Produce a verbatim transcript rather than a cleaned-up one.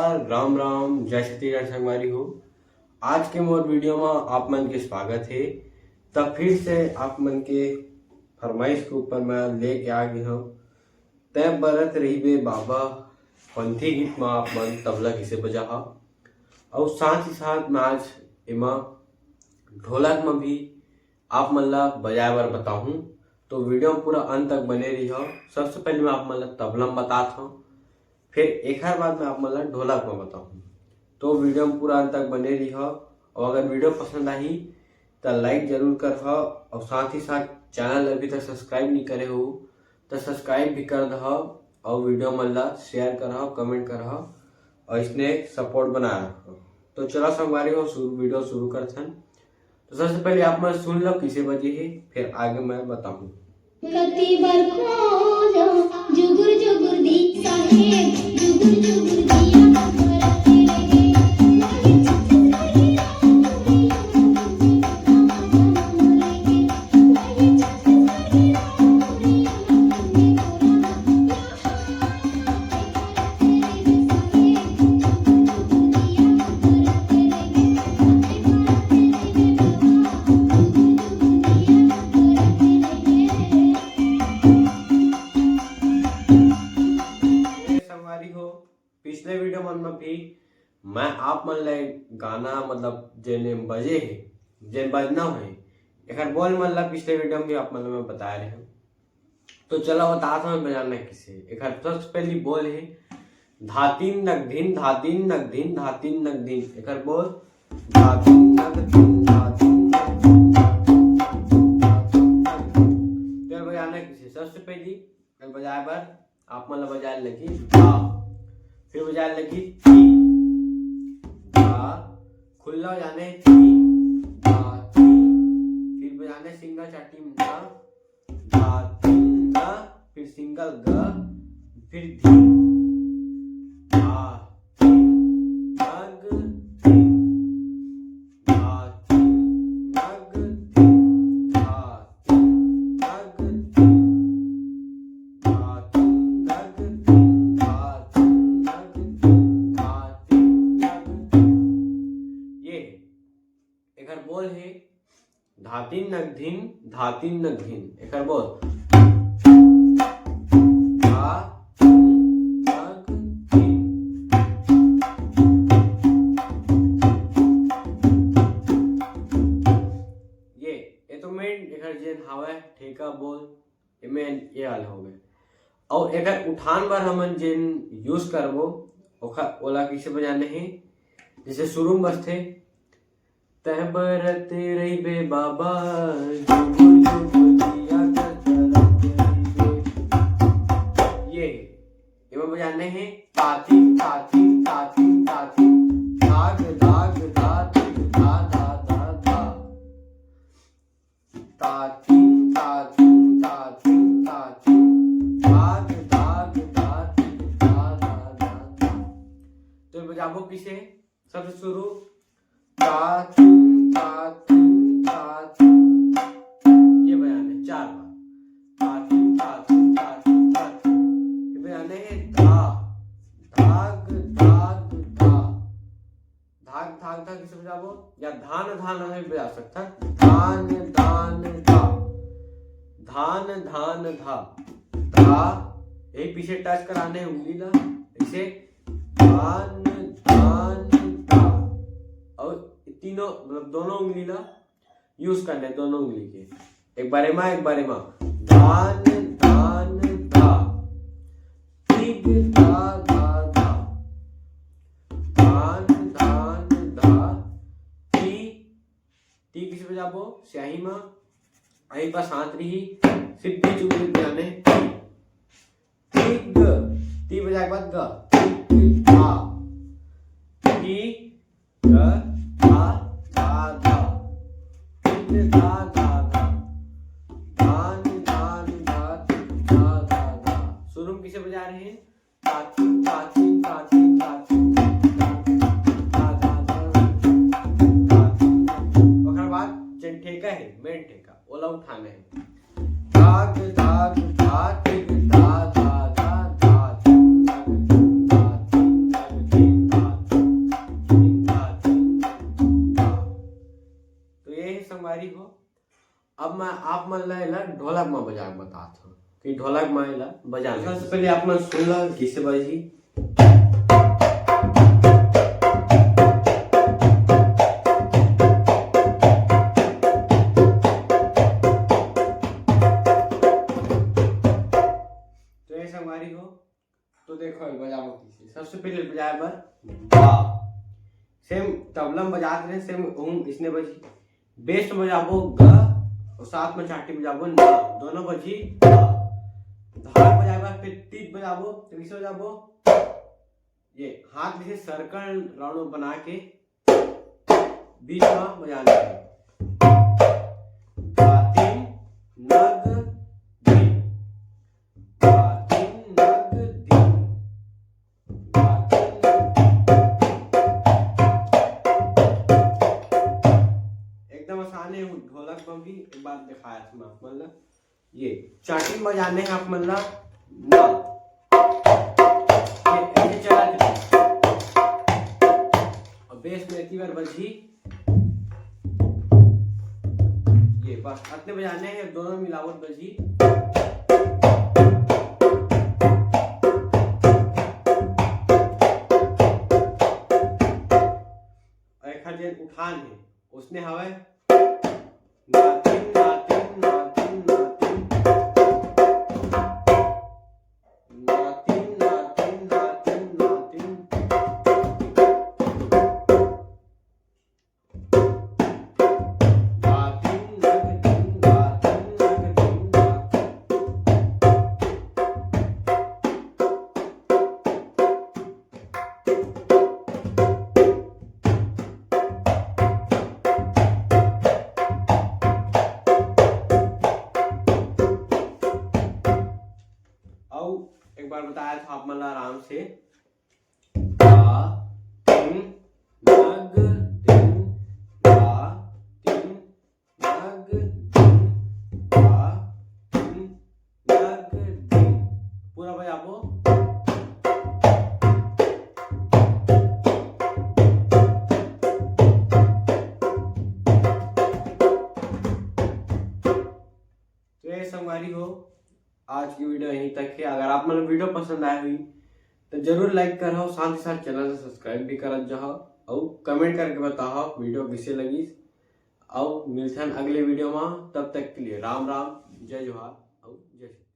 राम राम, जय छत्तीसगढ़ संगवारी हो। आज के मोर वीडियो में आप मन के स्वागत हे। तब फिर से आप मन के फरमाइश के ऊपर मैं लेके आ गए हूँ। तय बरत रहिबे बाबा, पंथी गीत में आप मन तबला किसे बजाहा, और साथ ही साथ मैं आज एमा ढोलक में भी आप मन ला बजाए बर बताहूँ। तो वीडियो में पूरा अंत तक बने रहिहो। सबसे पहले मैं आप मन ला तबला में बतात हूँ, फिर एकर बाद मैं आप मन ला ढोलक में बताहूँ। तो वीडियो में पूरा अंत तक बने रहिहो, और अगर वीडियो पसंद आही तो लाइक जरूर करहो, और साथ ही साथ चैनल अभी तक सब्सक्राइब नहीं करे हो तो सब्सक्राइब भी कर दहो, और वीडियो मन ला शेयर करहो, कमेंट करहो, और इसने सपोर्ट बनाए रखो। तो चलो संगवारी हो, शुरू वीडियो शुरू करथन। तो सबसे पहले आप मन सुन लो किसे बजे हे, फिर आगे मैं बताऊँ। कति बर खोजो जुगुर जुगुर दी साहेब, जुगुर जुगुर दिया। संगवारी हो, पिछले वीडियो मन में भी मैं आप मन ला एक गाना, मतलब जेने बजे हे, जेन बजना हे, एकर बोल मन ला पिछले वीडियो में भी आप मन ला मैं बताए रहे हूँ। तो चलो बतात हूँ बजाना किसे। एकर सबसे पहली बोल हे धातिन नगधिन, धातिन नगधिन, धातिन नगधिन। एकर बोल धातिन नगधिन, धातिन नगधिन, धातिन नगधिन, धातिन नगधिन। तो बजाना किसे? सबसे पहली बजाए बर आप मन ला बजाए लगी धा, फिर बजाए लगी थी, धा, खुल्ला बजाने थी, धा थी, फिर बजाने सिंगल चाटी में धा, धा थी ना, फिर सिंगल ग, फिर धी, धा थी, नग धी, धा थी, नग धी, धा ये हे। एकर बोल हे धातिन नगधिन, धातिन नगधिन। एकर बोल धातिन नगधिन। ये, ये तो मेन एकर जेन हावय ठेका बोल, एमे ये वाले हो गए। और एकर उठान बर हमन जेन यूज़ करबो, ओखर, ओला कइसे बजाने हे? जैसे शुरू में बजथे, "तैं बरत रहिबे बाबा, जुगु जुगु जिया करत रहिबे।" ये हे। एमा बजाने हे तातिम, तातिम, तातिम, तातिम, धाग, धाग, धा, तिग, धा, धा, धा, धा। तातिम, तातिम, तातिम, तातिम, धाग, धाग, धा, तिग, धा, धा, धा, धा। तो बजाबो किसे? सबसे शुरू तातिम, तातिम, तातिम। ये बजाने चार बार। तातिम, तातिम, तातिम, तातिम। ये बजाने हे धा, धाग, धाग, धा। धाग, धाग, धाग किसे बजाबो? या धान, धान भी बजा सकता। धान, धान, धा। धान, धान, धा। धा, यही पीछे टच कराने उंगली ला, इसे धान, धान, धा। और तीनों, मतलब दोनों उंगली ला यूज़ करने, दोनों उंगली के। एक बारे मा, एक बारे मा। धान, धान, धा। तिग, धा, धा, धा। धान, धान, धा। ती, ती किसे बजाबो? स्याही मा। आई पास हाथ रही, सिर्फ ती चुप जाने। तिग, ती बजाए के बाद ग। तिग, धा। ती, ग, धा, धा, धा। तिग, धा, धा, धा। धान, धान, धा, तिग, धा, धा, धा। शुरू में किसे बजा रहे हैं? तातिम, तातिम, तातिम, तातिम, तातिम, धा, धा, धा, तातिम। ओकर बाद जेन ठेका है, मेन ठेका, ओला उठाना है। धाग, धाग, धा, तिग, धा, धा, धा, धा, तिग, नग, तिग, धा, तिग, नग, तिग, धा, एला ढोलक म बजा के बतात हूँ कि ढोलक म एला बजाना। सबसे पहले आप मन सुन ला, कैसे बजही। तो ये संगवारी हो, तो देखो, ये बजाबो कैसे। सबसे पहले बजाए बर गा, सेम तबला में बजात रहे, सेम ओम इसने बजी। बेस में बजाबो ग, और साथ में चाटी बजाबो न, दोनों बजी गा। धार बजाए बर फिर तीत बजाबो, तो कैसे बजाबो? ये हाथ में से सर्कल राउंड बना के बीच में बजाना है। धातिम नग धिम, धातिम नग धिम, धातिम नग धिम। एकदम आसान है, ढोलक में भी एक बार दिखाया था मैं, मतलब ये चाटी बजाने हैं आप मन ला ना। ये ऐसे चला दीजिए। और बेस में इतनी बार बजी। ये बस इतने बजाने हैं, दोनों मिलावट बजी। और एक हर जन उठान है, उसने हवा है। नातिन, नातिन, नातिन, नातिन। नातिन, नातिन, नातिन, नातिन। नातिन, नातिन, नातिन, नातिन, नातिन। अउ एक बार बताया था आप मन ला आराम से। गा, तिम, नग, दिम, गा, तिम, नग, दिम, गा, तिम, नग, दिम। पूरा बजाबो। तो ये संगवारी हो, आज की वीडियो यहीं तक है। अगर आप मन वीडियो पसंद आए हुई तो जरूर लाइक करहो, साथ ही साथ चैनल से सब्सक्राइब भी करत जाहो, और कमेंट करके बताहो वीडियो कैसे लगी। और मिलथन अगले वीडियो में, तब तक के लिए राम राम, जय जोहार और जय श्री